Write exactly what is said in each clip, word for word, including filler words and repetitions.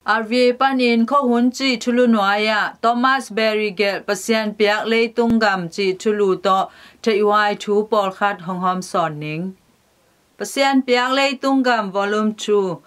R V A panin Khuahun cih thulu nuai-ah Thomas Berry gelh Pasian piak leitung gam cih thulu tawh theihhuai thu pawlkhat hong hawmsawn ning. Pasian piak leitung gam Volume two.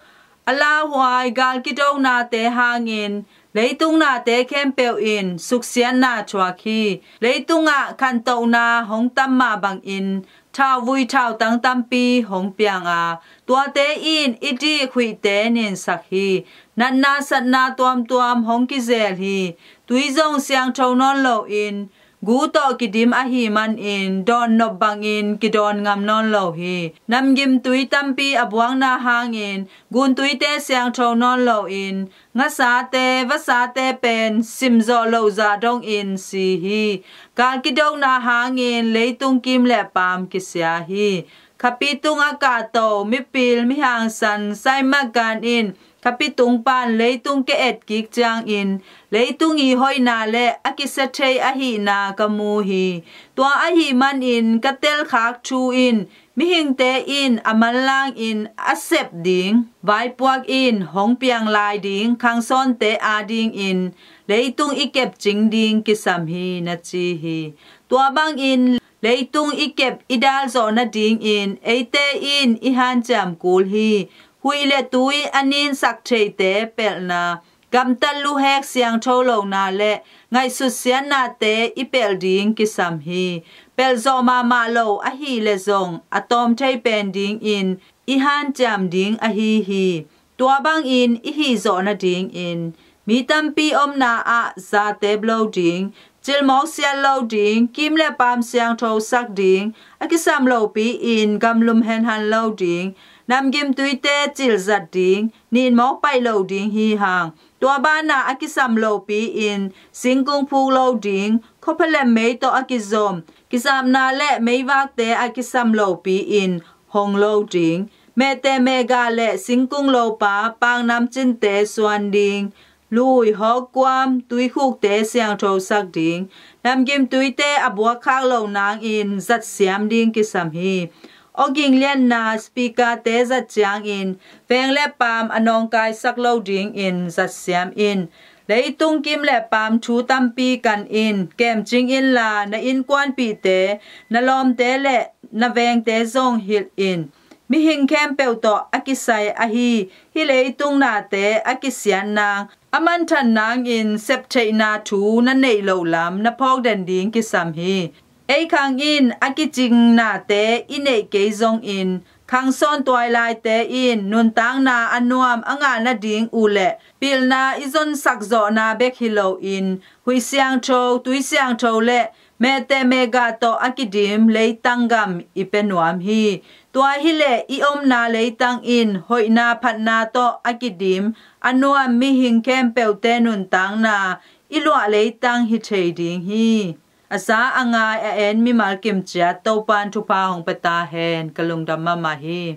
A lauhuai gal kidohnate hangin leitung nate khempeuh in suksiatna thuak hi. Leitungah khantohna hong tam mah bangin thauvui thautang tampi hong piang a, tuate in i dik huihte ninsak hi. Natna satna tuamtuam hong kizel hi. Tui zong siangtho nawn loin gu tawh kidim ahih manin dawnnop bangin kidawn ngam nawn lo hi. Namgim tui tampi a buakna hangin guntuite siangtho nawn loin ngasate vasate pen simzawh loh zah dongin si hi. Gal kidohna hangin leitung kim le paam kisia hi. Khapi tung a kahto mipil mihangsan Saima Gan in khapi tung pan leitung ka et kik ciangin leitung i hoihna le a kisia thei ahihna ka mu hi. Tua ahih manin ka telkhak thu in mihingte in a manlangin a sep ding vaipuak in hong piang lai ding khangsawnte adingin leitung i kepcing ding kisam hi, na ci hi. Tua bangin leitung i kep i dal zawh nadingin eite in i hanciam kul hi. Huih le tui a ninsak theite pelhna, gamtat luhek siangtho lohna le ngaihsut siatnate i pelh ding kisam hi. Pelh zawh mahmah lo ahih leh zong a tawm thei pen dingin i hanciam ding ahi hi. Tua bangin i hih zawh nadingin mi tampi omna ah zatep lo ding, cilmawk siat lo ding, kim le paam siangtho sak ding, a kisam lopi-in gamlum henhan lo ding, namgim tuite cilzat ding, ninmawk paih lo ding hi hang. Tua banah a kisam lopi-in singkung phuk lo ding, khuaphalem mei tawh a kizom, kizapna le meivakte a kisam lopi-in hong lo ding, mehteh mehgah le singkung lopa paknam cinte suan ding, lui, hawkkuam, tuikhukte siangtho sak ding, namgim tuite a buakkhak loh nangin zatsiam ding kisam hi. Awging lianna speaker-te zat ciangin veng le paam a nawngkaisak lo dingin zatsiam in. Leitung kim le paam thu tampi kan in, kemcing inla na innkuanpihte, na lawmte le na vengte zong hilh in. Mihing khempeuh tawh a kisai ahi hih leitung nate a kisiat nang, a manthan nangin septheihna thu na neih loh lam na phawkden ding kisam hi. Ei khang in a kicing nate i neih kei zongin khangsawn tuailaite in nuntakna a nuam a ngah nading uh le pilna i zonsak zawhna bek hi loin huih siangtho, tui siangtho le mehteh mehgah tawh a kidim leitang gam i pia nuam hi. Tua hileh i omna leitang in hoihna phatna tawh a kidim a nuam mihing khempeuhte nuntakna i luah leitang hi thei ding hi. A za a ngai a en mimal kimciat Topan thupha hong pia ta hen. Ka lungdam mahmah hi.